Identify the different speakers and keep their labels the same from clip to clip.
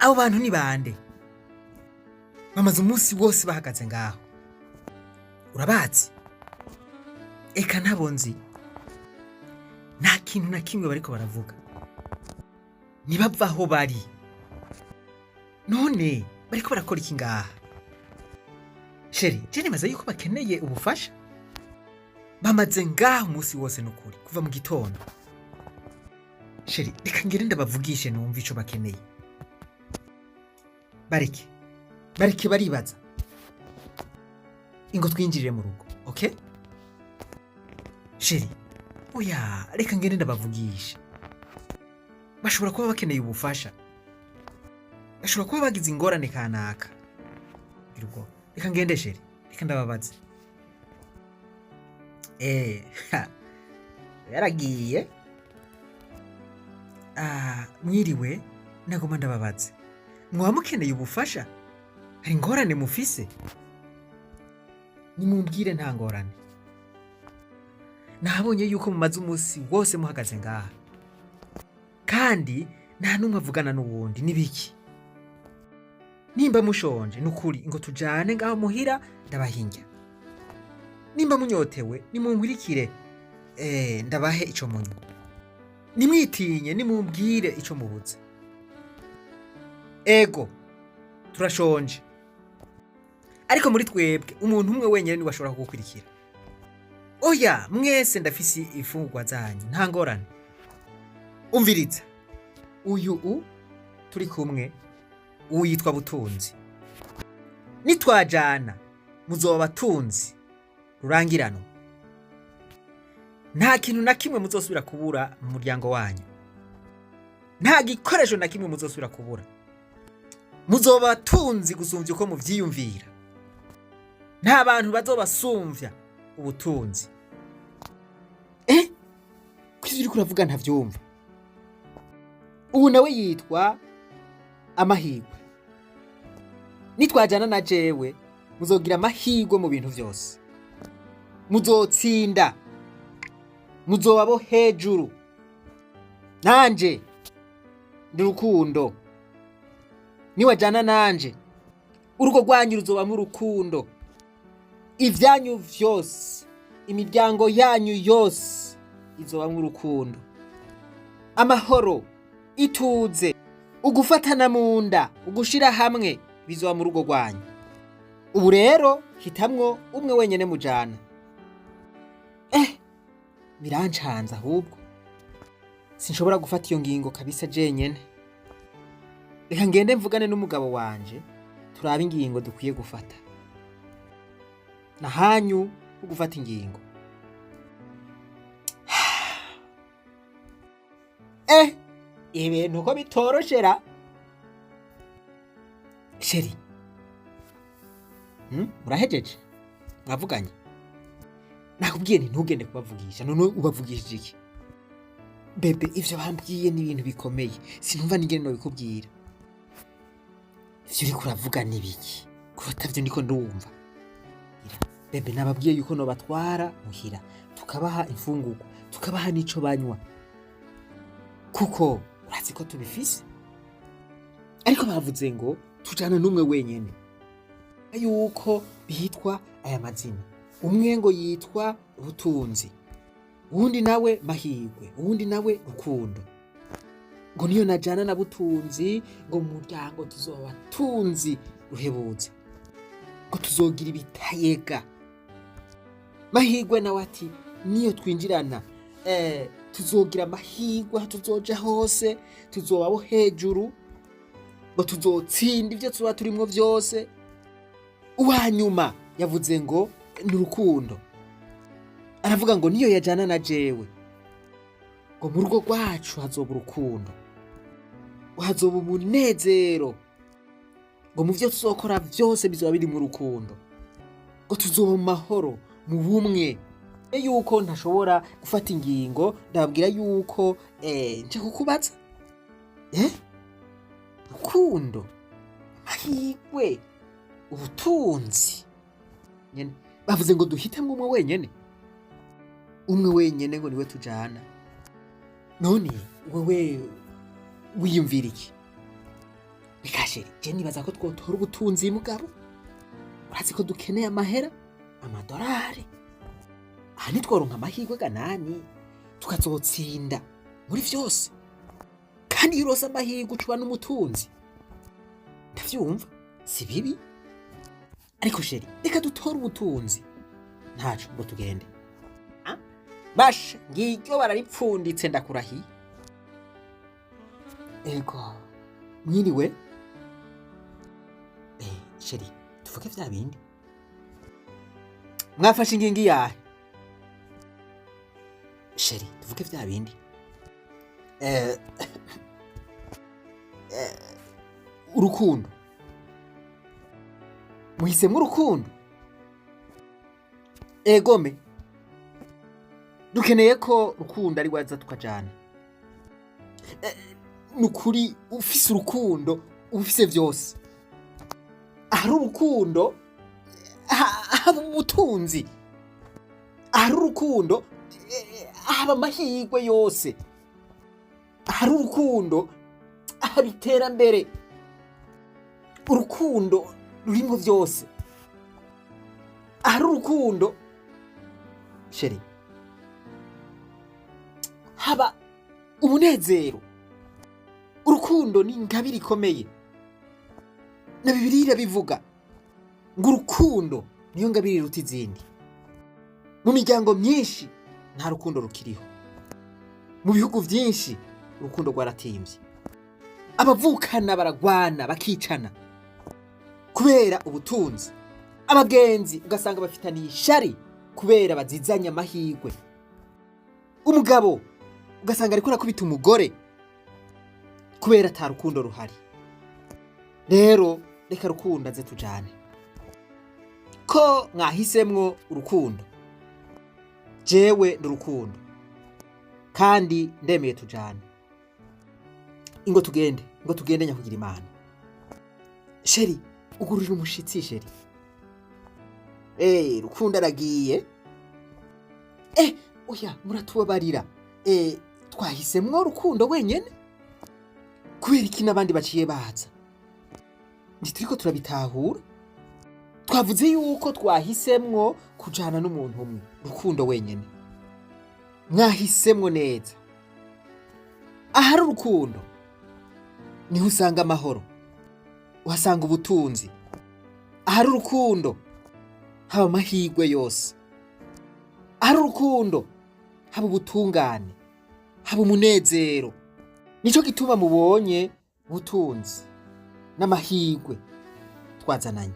Speaker 1: Abo bantu ni bande? Bamaze umunsi wose bahagaze ngaho. Urabazi? Eka, ntabo nzi. Nta kintu na kimwe bariko baravuga, ntibava aho bari. None bariko barakora iki ngaha, chéri? Je nibaza yuko bakeneye ubufasha. Bamaze ngaho umunsi wose, nukuri, kuva mu gitondo. Chéri, reka ngere ndabavugishe, numve ico bakeneye. Bareke, bareke, baribaza. Ingo twinjirire mu rugo. Okay chéri, oya, reka ngende ndabavugisha. Bashobora kuba bakeneye ubufasha, bashobora kuba bagize ingorane kanaka. Gira ubwoba. Reka ngende, chéri, reka ndababaze. Ha, yaragiye. Ah, mwiriwe. Nagomba ndababaze, mwaba mukeneye ubufasha? Hari ingorane mufise? Nimumbwire, nta ngorane. Nabonye yuko mumaze umunsi wose muhagaze ngaha kandi nta n'umwe avugana n'uwundi. Nibiki? Nimba mushonje, nukuri ngo tujane ngaho muhira ndabahinja. Nimba munyotewe, nimunkurikire, ndabahe ico munywa. Nimwitinye, nimumbwire ico mubuze. Ego, turashonje, ariko muri twebwe umuntu umwe wenyine niwe ashobora kugukurikira. Oya, mwese ndafise imfungurwa zanyu, nta ngorane. Umviriza, uyu turi kumwe, uyu yitwa Butunzi. Nitwajana muzoba abatunzi rurangiranwa. Nta kintu na kimwe muzosubira kubura mu muryango wanyu, nta gikoresho na kimwe muzosubira kubura. Muzoba abatunzi gusumvya uko muvyiyumvira. Nta bantu bazobasumvya ubutunzi. Ko ivyo uriko uravuga ntavyumva? Ubu nawe yitwa Amahirwe. Nitwajana na jewe, muzogira amahirwe mu bintu vyose, muzotsinda, muzoba bo hejuru. Nanje ndi Rukundo. Niwajana nanje, urugo rwanyu ruzobamwo urukundo, ivyanyu vyose, imiryango yanyu yose izobamwo urukundo, amahoro, ituze, ugufatana mu nda, ugushira hamwe bizoba mu rugo rwanyu. Ubu rero hitamwo umwe wenyene mujana. Birancanze ahubwo, sinshobora gufata iyo ngingo kabisa jenyene. Reka ngende mvugane n'umugabo wanje, turabe ingingo dukwiye gufata. Nahanyu ho gufata ingingo. Ibintu ko bitoroshera, chéri. Murahejeje? Mwavuganye? Nakubwiye nti ntugende kubavugisha, none ubavugishije iki? Bébé, ivyo bambwiye ni ibintu bikomeye, sinumva n'ingene nobikubwira. Ivyo uriko uravuga ni biki kuko atavyo ndiko ndumva? Bébé, nababwiye yuko nobatwara muhira, tukabaha imfungurwa, tukabaha n'ico banywa, kuko urazi ko tubifise. Ariko bavuze ngo tujana n'umwe wenyene, yuko bitwa aya mazina: umwe ngo yitwa Butunzi, uwundi nawe Mahirwe, uwundi nawe Rukundo. Ngo niyo najana na Butunzi, ngo mu muryango tuzoba tunzi ruhebuza, ngo tuzogira ibitayega. Mahirwe nawe ati niyo twinjirana, tuzogira amahirwe aho tuzoja hose, tuzoba abo hejuru, ngo tuzotsinda ibyo tuba turimwo vyose. Uwa nyuma yavuze ngo ni Urukundo. Aravuga ngo niyo yajana na jewe, ngo mu rugo rwacu hazoba urukundo, hazoba umunezero, ngo mu byo tuzokora byose bizoba biri mu rukundo, ngo tuzoba mu mahoro, mu bumwe. Yuko ntashobora gufata ingingo, ndababwira yuko nje kukubaza. Rukundo, Amahirwe, Ubutunzi nyene, bavuze ngo duhitemwo umwe wenyene, umwe wenyene ngo niwe tujana. None wewe wiyumvira iki? Reka chéri, je nibaza ko twotora ubutunzi mugabo. Urazi ko dukeneye amahera, amadorari. Aha ntitworonka amahirwe ganani, tukazotsinda muri vyose. Kandi iyo uronse amahirwe ucuba n'umutunzi. Ndavyumva, si bibi. Ariko chéri, reka dutore ubutunzi. Ntaco ngo tugende. Ah, basha, ngiryo bararipfunditse, ndakurahiye. Ego, mwiriwe. Chéri, tuvuge vya bindi. Mwafashe ingingo iyahe? Chéri, tuvuge vya bindi. Urukundo. Muhisemwo urukundo? Egome. Dukeneye ko Rukundo ari waza tukajana. Nukuri ufise urukundo uba ufise vyose. Ahari urukundo haba ubutunzi. Ahari urukundo haba amahirwe yose. Ahari urukundo haba iterambere. Urukundo rurimo vyose. Ahari urukundo, chéri, haba umunezero. Urukundo ni ingabire ikomeye, na Bibiliya irabivuga ngo urukundo niyo ngabire iruta izindi. Mu miryango myinshi nta rukundo rukiriho, mu bihugu vyinshi urukundo rwaratimvye, abavukana baragwana bakicana kubera ubutunzi, abagenzi ugasanga bafitaniye ishari kubera bazizanye amahirwe, umugabo ugasanga ariko arakubita umugore kubera ata rukundo ruhari. Rero reka Rukundo aze tujane. Ko mwahisemwo urukundo, jewe ndi urukundo kandi ndemeye tujane. Ingo tugende, ngo tugende nyakugira Imana. Chéri, ugurira umushitsi, chéri. Rukundo aragiye. Oya, muratubabarira. Twahisemwo Rukundo wenyene, kubera iki n'abandi baciye baza? Ntituriko turabitahura. Twavuze yuko twahisemwo kujana n'umuntu umwe, Rukundo wenyene. Mwahisemwo neza. Ahari urukundo niho usanga amahoro, uhasanga ubutunzi. Ahari urukundo haba amahirwe yose. Ahari urukundo haba ubutungane, haba umunezero. Nico gituma mubonye ubutunzi n'amahirwe twazananye.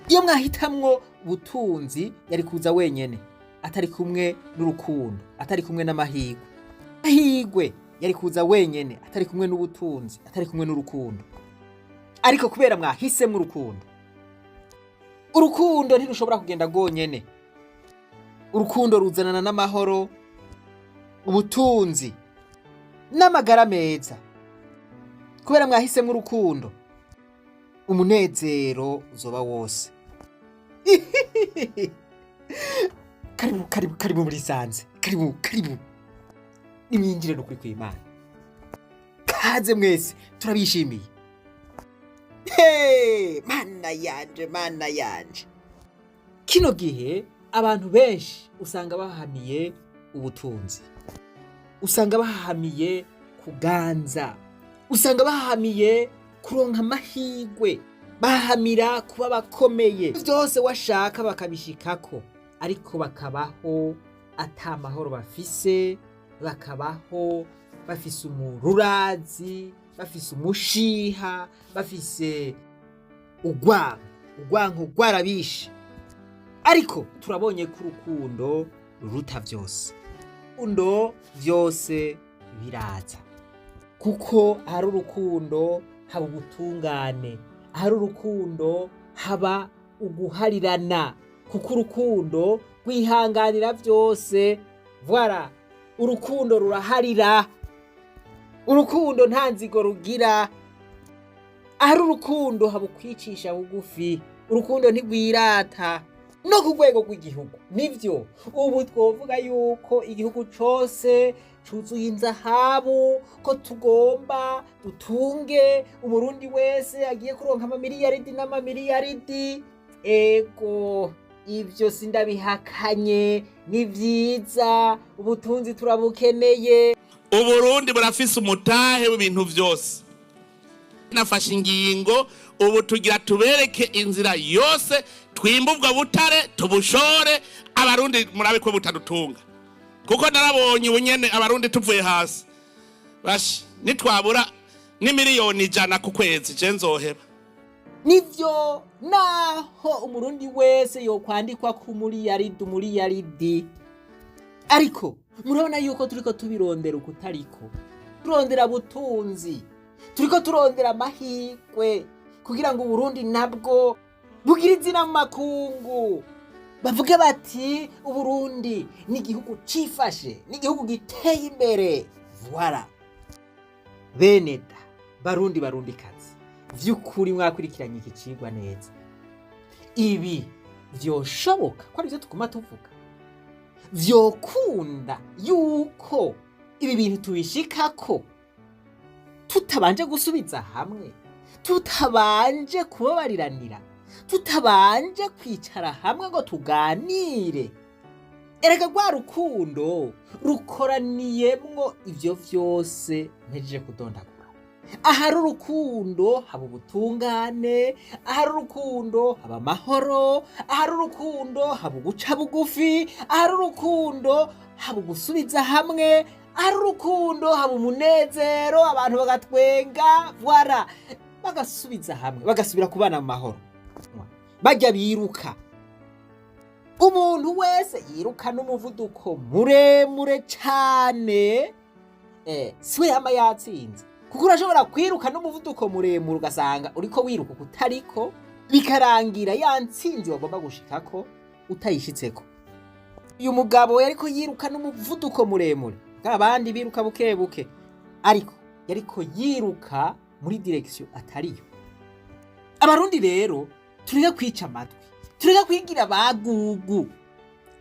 Speaker 1: Iyo mwahitamwo ubutunzi yari kuza wenyene, atari kumwe n'urukundo, atari kumwe n'amahirwe. Amahirwe yari kuza wenyene, atari kumwe n'ubutunzi, atari kumwe n'urukundo. Ariko kubera mwahisemwo urukundo, urukundo ntirushobora kugenda rwonyene. Urukundo ruzanana n'amahoro, ubutunzi n'amagara meza. Kubera mwahisemwo urukundo, umunezero uzoba wose. Karibu, karibu, karibu muri sanze. Karibu, karibu, nimwinjire n'ukuri kw'Imana. Kaze mwese, turabishimiye. Hey, Mana yanje, Mana yanje! Kino gihe abantu benshi usanga bahamiye ubutunzi, usanga bahamiye kuganza, usanga bahamiye kuronka amahirwe, bahamira kuba bakomeye, byose washaka bakabishikako, ariko bakabaho ata mahoro bafise, bakabaho bafise umururazi, bafise umushiha, bafise urwanko. Urwanko rwarabishe. Ariko turabonye ko urukundo ruruta vyose. Urukundo vyose biraza, kuko ahari urukundo haba ubutungane, ahari urukundo haba uguharirana, kuko urukundo rwihanganira vyose. Voilà, urukundo ruraharira, urukundo nta nzigo rugira. Ahari urukundo haba ukwicisha bugufi, urukundo ntirwirata. No ku rwego rw'igihugu nivyo, ubu twovuga yuko igihugu cose cuzuye inzahabu, ko tugomba dutunge Umurundi wese agiye kuronka amamiliyaridi n'amamiliyaridi. Ego, ibyo sindabihakanye, ni vyiza, ubutunzi turabukeneye.
Speaker 2: Uburundi burafise umutahe w'ibintu vyose. Nafashe ingingo ubu, tugira tubereke inzira yose twimba ubwo butare, tubushore. Abarundi murabe ko butadutunga, kuko narabonye ubunyene abarundi tuvuye hasi. Bashi nitwabura n'imiliyoni 100 ku kwezi, je nzoheba.
Speaker 1: Nivyo, naho Umurundi wese yokwandikwa ku muriyaridi umuriyaridi, ariko murabona yuko turiko tubirondera ukutariko turondera butunzi, turiko turondera amahirwe kugira ngo Uburundi nabwo bugire izina mu makungu, bavuge bati Uburundi ni igihugu cifashe, ni igihugu giteye imbere. Voilà. Beneda Barundi, Barundikazi, vy'ukuri mwakurikiranye iki cigwa neza. Ibi vyoshoboka ko arivyo tuguma tuvuga? Vyokunda yuko ibi bintu tubishikako tutabanje gusubiza hamwe, tutabanje kubabariranira, tutabanje kwicara hamwe ngo tuganire? Erega rwa rukundo rukoraniyemwo ivyo vyose mpejeje kudondagura. Ahari urukundo haba ubutungane, ahari urukundo haba amahoro, ahari urukundo haba uguca bugufi, ahari urukundo haba ugusubiza hamwe, ahari urukundo haba umunezero, abantu bagatwenga. Voilà, bagasubiza hamwe, bagasubira kubana mu mahoro. Bajya biruka, umuntu wese yiruka n'umuvuduko muremure cane siwe yama yatsinze, kuko urashobora kwiruka n'umuvuduko muremure ugasanga uriko wiruka kutariko, bikarangira ya ntsinzi wagomba gushikako utayishitseko. Uyu mugabo yariko yiruka n'umuvuduko muremure, abandi biruka buke buke, ariko yariko yiruka muri direction atariyo. Abarundi rero, tureke kwica amatwi, tureke kwigira bagugu.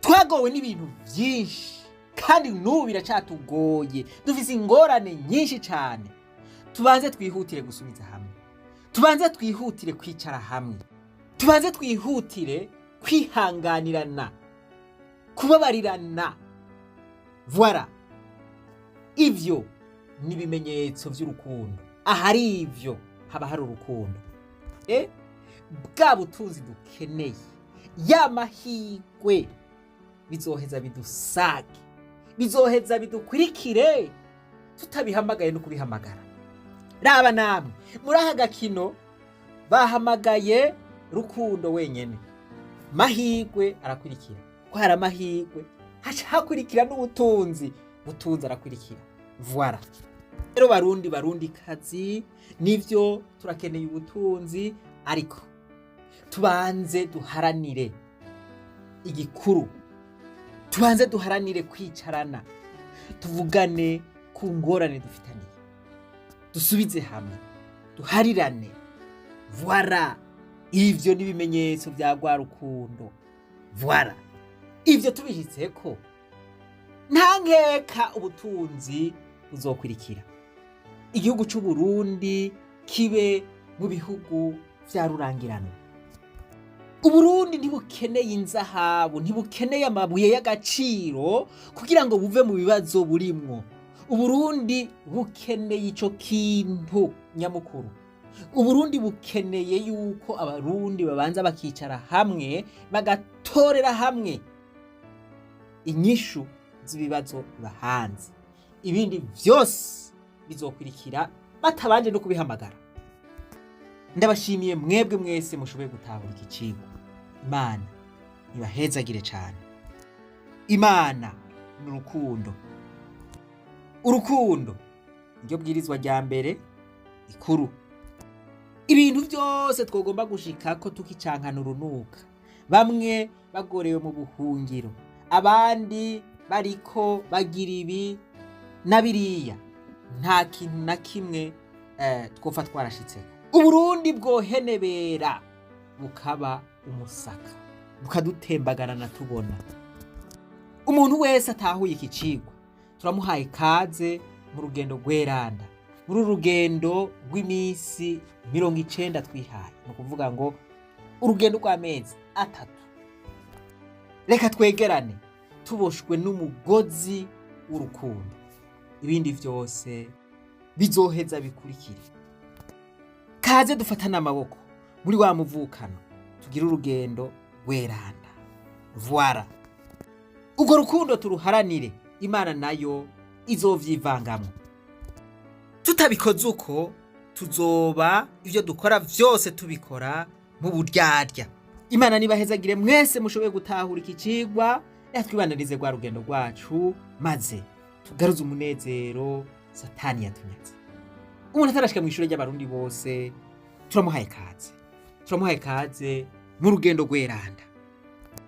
Speaker 1: Twagowe n'ibintu byinshi kandi n'ubu biracatugoye, dufise ingorane nyinshi cyane. Tubanze twihutire gusubiza hamwe, tubanze twihutire kwicara hamwe, tubanze twihutire kwihanganirana, kubabarirana. Voilà, ivyo ni ibimenyetso vy'urukundo. Ahari ivyo haba hari urukundo. Bwa butunzi dukeneye, ya mahirwe, bizoheza bidusage, bizoheza bidukurikire tutabihamagaye no kubihamagara. Raba namwe muri aka gakino, bahamagaye Rukundo wenyene, mahirwe arakurikira. Ko hari amahirwe, haca hakurikira n'ubutunzi, butunzi arakurikira. Voilà. Rero Barundi, Barundi kazi, nivyo turakeneye ubutunzi, ariko tubanze duharanire igikuru, tubanze duharanire kwicarana, tuvugane ku ngorane dufitaniye, dusubize hamwe, duharirane. Voilà, ivyo ni ibimenyetso vya rwa rukundo. Voilà, ivyo tubishitseko, nta nkeka ubutunzi buzokurikira, igihugu c'u Burundi kibe mu bihugu vya rurangiranwa. Uburundi ntibukeneye inzahabu, ntibukeneye amabuye y'agaciro kugira ngo buve mu bibazo burimwo. Uburundi bukeneye ico kintu nyamukuru. Uburundi bukeneye yuko Abarundi babanza bakicara hamwe, bagatorera hamwe inyishu z'ibibazo bahanze. Ibindi vyose bizokurikira batabanje no kubihamagara. Ndabashimiye mwebwe mwese mushoboye gutahura iki cigwa. Imana ibahezagire cane. Imana ni urukundo. Urukundo niryo bwirizwa rya mbere ikuru. Ibintu byose twogomba gushikako tukicankana urunuka, bamwe bagorewe mu buhungiro, abandi bariko bagira ibi na biriya, nta kintu na kimwe twopfa twarashitseko. Uburundi bwohenebera bukaba umusaka, bukadutembagarana tubona. Umuntu wese atahuye iki cigwa, Turamuhaye kaze mu rugendo rweranda, muri uru rugendo rw'iminsi 90 twihaye, ni ukuvuga ngo urugendo rw'amezi 3. Reka twegerane tuboshwe n'umugozi w'urukundo, ibindi byose bizoheza bikurikire. Kaze dufatane amaboko muri wa muvukano, tugire urugendo rweranda. Voila, urwo rukundo turuharanire, Imana nayo izovyivangamwo. Tutabikoze uko, tuzoba ibyo dukora byose tubikora mu buryarya. Imana nibahezagire mwese mushoboye gutahura iki cigwa. Reka twibananize rwa rugendo rwacu, maze tugaruze umunezero Satani yatunyaze. Umuntu atarashika mu ishuri ry'Abarundi bose, turamuhaye kaze, turamuhaye kaze mu rugendo rweranda.